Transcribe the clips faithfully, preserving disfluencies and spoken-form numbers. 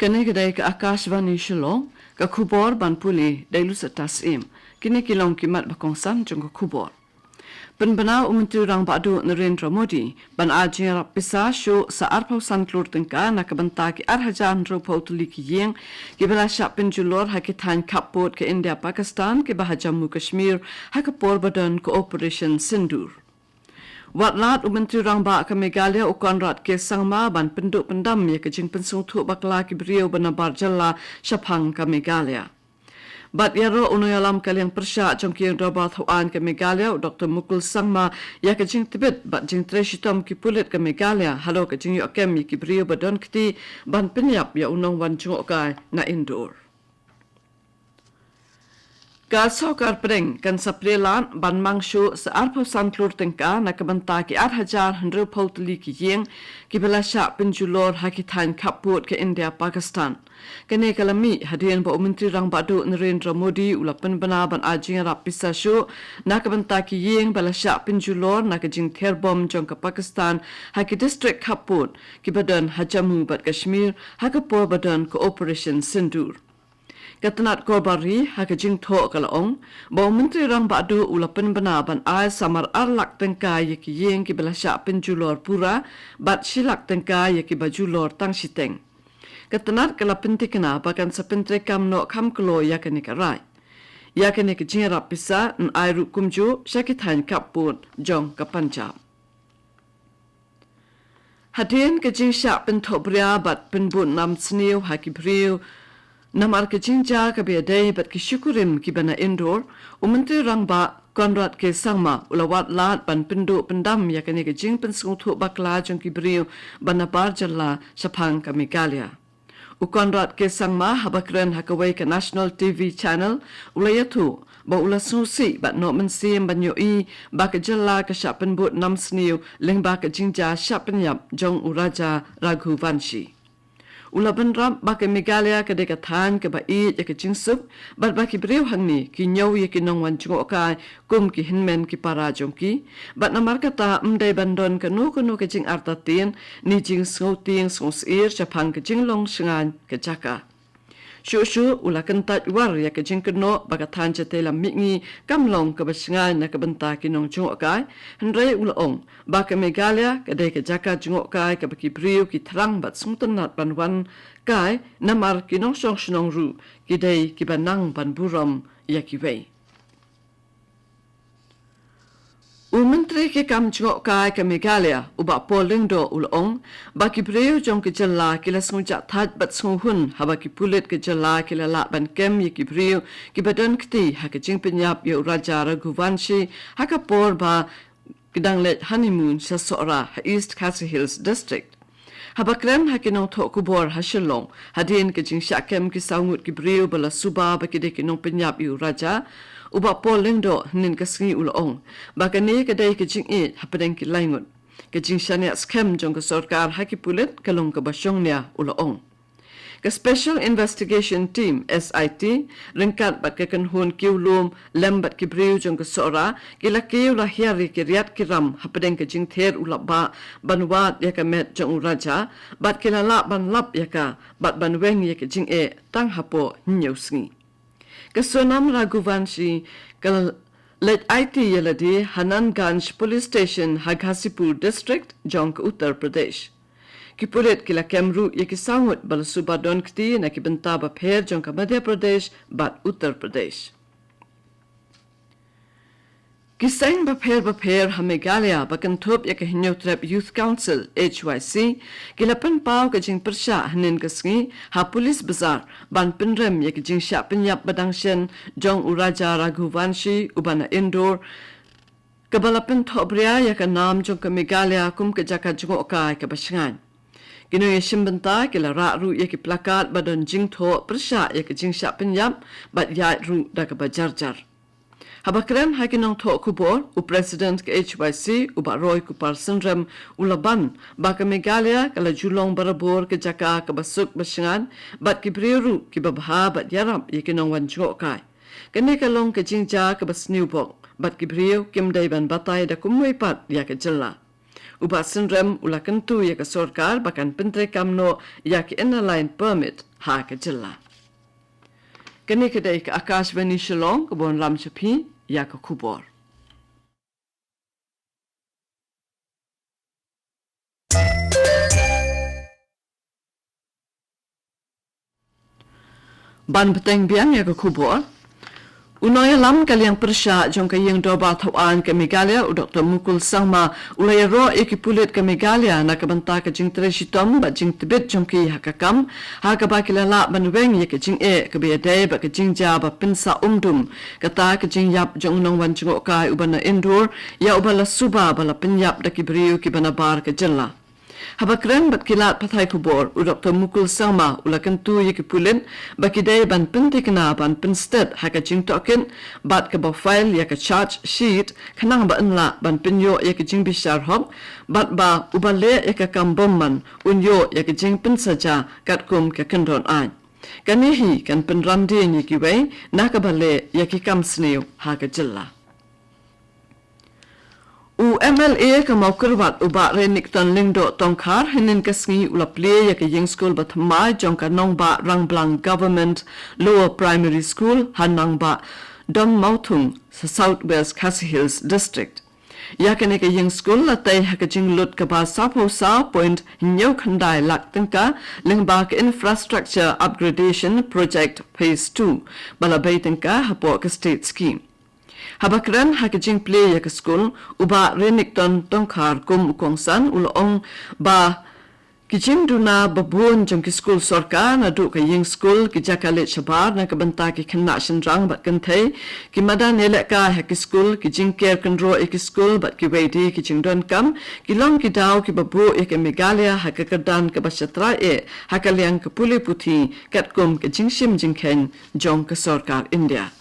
Kane ka dei ka Akashvani Shillong, ka khubor ban pule da i Lucy Tasim. Kine ki long ki mat ba kongsan jong ka khubor. Pynbna u Myntri Rangbah Duh Narendra Modi ban ai jingïarap pisa shuh sa arphew san klur tyngka na ka bynta ki ar hajar hynriewphew tylli ki ïing kiba la shah pynjulor ha ki thaiñ khappud ka India Pakistan kiba ha Jammu Kashmir ha ka por ba don ka Operation Sindoor. Wat lad u Myntri Rangbah ka Meghalaya u Conrad K Sangma ban pynduh pyndam ïa ka jingpynsngewthuh bakla ki briew ba nabar jylla shaphang ka Meghalaya. Bad ïaroh u nongïalam ka liang pyrshah jong ki ïing dorbar thawaiñ ka Meghalaya u Doktor Mukul Sangma ïa ka jingtbit bad jingtrei shitom ki pulit ka Meghalaya halor ka jingïoh kem ïa ki briew ba don kti ban pynïap ïa u nongwan jngohkai na Indore. Ka sorkar pdeng kan sa plie lad ban mang shuh sa arphew san klur tyngka na ka bynta ki ar hajar hynriewphew tylli ki ïing kiba la shah pynjulor ha ki thaiñ khappud ka India Pakistan. Kane ka la mih hadien ba u Myntri Rangbah Duh Narendra Modi u la pynbna ban ai jingïarap pisa shuh na ka bynta ki ïing ba la shah pynjulor na ka jingther bom jong ka Pakistan ha ki distrik khappud kiba don ha Jammu bad Kashmir ha ka por ba don ka Operation Sindoor. Ka tnat Korbar Ri ha ka jingthoh ka la ong ba u Myntri Rangbah Duh u la pynbna ban ai samar ar lak tyngka ïa ki ïing kiba la shah pynjulor pura bad shi lak tyngka ïa kiba julor tang shiteng. Ka tnat ka la pynthikna ba kan sa pyntreikam noh kham kloi ïa kane ka rai. Ïa kane ka jingïarap pisa yn ai ruh kumjuh sha ki thaiñ khappud jong ka Punjab. Hadien ka jingshah pynthohbria bad pynbun nam sniew ha ki briew namar ka jingjia kaba ïadei bad ki shikurim kiba na Indore, u Myntri Rangbah Conrad K Sangma u la wad lad ban pynduh pyndam ïa kane ka jingpynsngewthuh bakla jong ki briew ba nabar jylla shaphang ka Meghalaya. U Conrad K Sangma haba kren ha kawei ka National T V channel u la ïathuh ba u la sngewsih bad noh mynsiem ban ïohi ba ka jylla ka shah pynbun nam sniew lyngba ka jingjia shah pynïap jong u Raja Raghuvanshi. U la bynrap ba ka Meghalaya ka dei ka thaiñ kaba ïeit ïa ka jingsuk bad ba ki briew hangne ki ñiew ïa ki nongwan jngohkai kum ki hynmen ki para jong ki. Bad namar kata ym dei ban don kano kano ka jingartatien ne jingsngewtieng sngewsyier shaphang ka jinglong shngaiñ ka jaka. Shuh shuh u la kyntait war ïa ka jingkynnoh ba ka thaiñ shatei lam mihngi kam long kaba shngaiñ na ka bynta ki nongjngohkai, hynrei u la ong ba ka Meghalaya ka dei ka jaka jngohkai kaba ki briew ki thrang bad sngewtynnat ban wan kai namar ki nongshong shnong ruh ki dei kiba nang ban burom ïa kiwei. U Myntri ki kam jngohkai ka Meghalaya u Bah Paul Lyngdoh u la ong ba ki briew jong ka jylla ki la sngewjahthait bad sngewhun haba ki pulit ka jylla ki la lah ban kem ïa ki briew kiba don kti ha ka jingpynïap ïa u Raja Raghuvanshi ha ka por ba ki dang leit honeymoon sha Sohra ha East Khasi Hills District. Haba kren ha ki nongthoh khubor ha Shillong hadien ka jingshah kem ki saw ngut ki briew ba la suba ba ki dei ki nongpynïap ïa u Raja, u Bah Paul Lyngdoh hynnin ka sngi u la ong ba kane ka dei ka jingïeit hapdeng ki lai ngut. Ka jingshaniah skhem jong ka sorkar ha ki pulit ka long kaba shongnia, u la ong. Ka Special Investigation Team, S I T, ryngkat bad ka kynhun kiew lum lem bad ki briew jong ka Sohra ki la kiew la hiar ïa ki riat ki ram hapdeng ka jingther u lapbah ban wad ïa ka met jong u Raja bad ki la lah ban lap ïa ka bad ban weng ïa ka jingeh tang hapoh hynñiew sngi. Ka Sonam Raghuvanshi ka leit aiti ïa lade ha Nanganj Police Station ha Ghazipur District jong ka Uttar Pradesh. Ki pulit ki la kem ruh ïa ki saw ngut ba la suba don kti na ki bynta bapher jong ka Madhya Pradesh bad Uttar Pradesh. Ki seng bapher bapher ha Meghalaya ba kynthup ïa ka Hynñiewtrep Youth Council, H Y C, ki la pynpaw ka jingpyrshah hynnin ka sngi ha Police Bazar ban pynrem ïa ka jingshah pynïap ba dang shen jong u Raja Raghuvanshi uba na Indore, kaba la pynthohbria ïa ka nam jong ka Meghalaya kum ka jaka jngohkai kaba shngaiñ. Ki nongïashim bynta ki la rah ruh ïa ki placard ba don jingthoh pyrshah ïa ka jingshah pynïap bad ïaid ruh da kaba jar jar. Haba kren ha ki nongthoh khubor, u President ka H Y C, u Bah Roy Kupar Synrem, u la ban ba ka Meghalaya ka la ju long barabor ka jaka kaba suk ba shngaiñ bad ki briew ruh kiba bha bad ïarap ïa ki nongwan jngohkai. Kane ka long ka jingjia kaba sniew bok bad ki briew kim dei ban batai da kumwei pat ïa ka jylla. U Bah Synrem u la kyntu ïa ka sorkar ba kan pyntreikam noh ïa ki Inner Line Permit ha ka jylla. Kane ka dei ka Akashvani Shillong kaba wanlam sha phi ïa ka khubor. Ban bteng biang ïa ka khubor. U nongïalam ka liang pyrshah jong ka ïing dorbar thaw aiñ ka Meghalaya, u Doktor Mukul Sangma, u la ïaroh ïa ki pulit ka Meghalaya na ka bynta ka jingtrei shitom bad jingtbit jong ki ha ka kam, ha kaba ki la lah ban weng ïa ka jingeh kaba ïadei bad ka jingjia ba pynsah umdum, kata ka jingïap jong u nongwan jngohkai uba na Indore ïa uba la suba ba la pynïap da ki briew kiba nabar ka jylla. Haba kren bad ki lad pathai khubor, u Doktor Mukul Sangma u la kyntu ïa ki pulit ba ki dei ban pynthikna ban pynsted ha ka jingtohkit bad kaba file ïa ka charge sheet khnang ba yn lah ban pynïoh ïa ka jingbishar hok bad ba uba leh ïa ka kam bom man un ïoh ïa ka jingpynsaja katkum ka kyndon aiñ. Kane hi kan pynrandien ïa kiwei na kaba leh ïa ki kam sniew ha ka jylla. U M L A ka Mawkyrwat u Bah Renikton Lyngdoh Tongkhar hynnin ka sngi u la plie ïa ka ïing skul ba thymmai jong ka Nongbah Rangblang Government Lower Primary School ha Nangbah Donmawthung, sa South West Khasi Hills District. Ïa kane ka ïing skul la tei ha ka jinglut kaba sawphew saw point hynñiew khyndai lak tyngka lyngba ka Infrastructure Upgradation Project Phase two ba la bei tyngka hapoh ka State Scheme. Haba kren ha ka jingplie ïa ka skul, u Bah Renikton Tongkhar kum u kongsan u la ong ba ki jingduna babun jong ki skul sorkar naduh ka ïing skul, ki jaka leit shabar na ka bynta ki khynnah shynrang bad kynthei, ki madan ïalehkai ha ki skul, ki jingker kynroh ïa ki skul bad kiwei de ki jingdonkam ki long ki daw kiba buh ïa ka Meghalaya ha ka kyrdan kaba shatrai eh ha ka liang ka pule puthi katkum ka jingshim jingkheiñ jong ka sorkar India.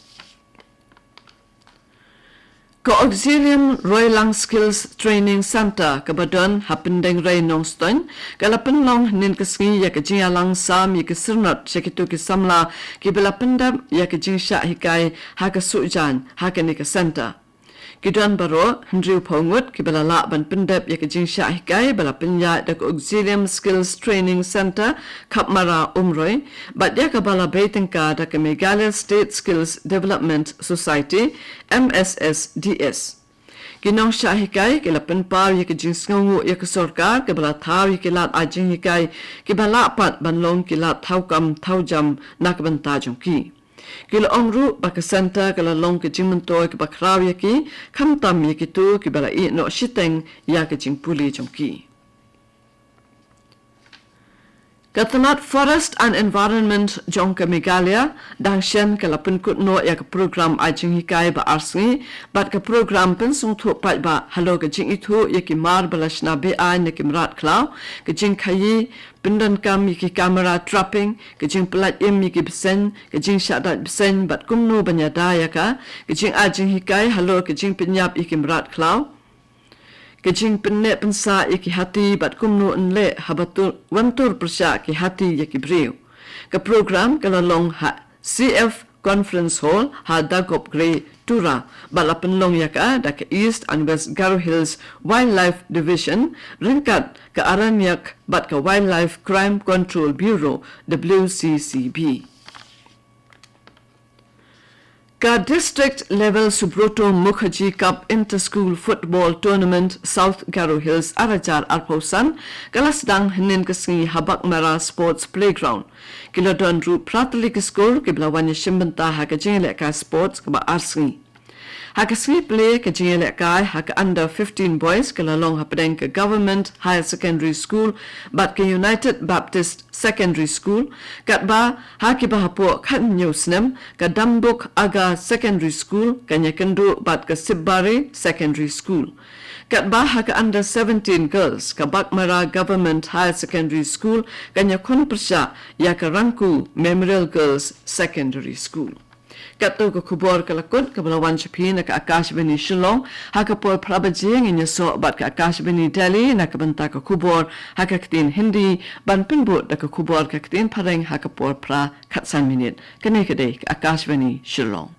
Ka Auxilium Roylang Skills Training Centre kaba don ha Pyndengrei Nongstoiñ ka la pynlong hynnin ka sngi ïa ka jingïalang sam ïa ki syrnot sha kito ki samla kiba la pyndep ïa ka jingshah hikai ha ka suhjaiñ ha kane ka centre. Ki don baroh hynriewphew ngut kiba la lah ban pyndep ïa ka jingshah hikai ba la pynïaid da ka Auxilium Skills Training Centre Khapmara Umroi bad ïa kaba la bei tyngka da ka Meghalaya State Skills Development Society, M S S D S. Ki nongshah hikai ki la pynpaw ïa ka jingsngewnguh ïa ka sorkar kaba la thaw ïa ki lad ai jinghikai kiba lah pat ban long ki lad thaw kam thaw jam na ka bynta jong ki. Ki la ong ruh ba ka centre ka la long ka jingmyntoi kaba khraw ïa ki, khamtam ïa kito kiba la ïeh noh shiteng ïa ka jingpule jong ki. Ka tnat Forest and Environment jong ka Meghalaya dang shen ka la pynkut noh ïa ka program ai jinghikai ba ar sngi bad ka program pynsngewthuh paidbah halor ka jingithuh ïa ki mar ba la shna be-aiñ na ki mrad khlaw, ka jingkhaïi, pyndonkam ïa ki camera trapping, ka jingpyllait im ïa ki bseiñ, ka jingshah dait bseiñ bad kumno ban ïada ïa ka, ka jingai jinghikai halor ka jingpynïap ïa ki mrad khlaw, ka jingpynneh pynsah ïa ki hati bad kumno yn leh haba tur, wan tur pyrshah ki hati ïa ki briew. Ka program ka la long ha C F Conference Hall ha Dagopgre, Tura, bad la pynlong ïa ka da ka East and West Garo Hills Wildlife Division ryngkat ka Aranyak bad ka Wildlife Crime Control Bureau, W C C B. Ka District Level Subroto Mukherjee Cup Inter-School Football Tournament South Garo Hills ar hajar arphew san ka la sdang hynnin ka sngi ha Baghmara Sports Playground. Ki la don ruh phra tylli ki skur kiba la wan ïashim bynta ha ka jingïalehkai sports kaba ar sngi. Ha ka sngi plie ka jingïalehkai ha ka under fifteen boys ka la long hapdeng ka Government Higher Secondary School bad ka United Baptist Secondary School, katba ha kiba hapoh khathynñiew snem ka Dambuk Aga Secondary School kan ïakynduh bad ka Sibari Secondary School. Katba ha ka under seventeen girls ka Baghmara Government Higher Secondary School kan ïakhun pyrshah ïa ka Rangku Memorial Girls Secondary School. Katto ka khubor ka la kut kaba la wan sha phi na ka Akashvani Shillong. Ha ka por phra baje ngin ïasoh bad ka Akashvani Delhi na ka bynta ka khubor ha ka ktien Hindi, ban pynbud da ka khubor ka ktien Phareng ha ka por phra khatsan minit. Kane ka dei ka Akashvani Shillong.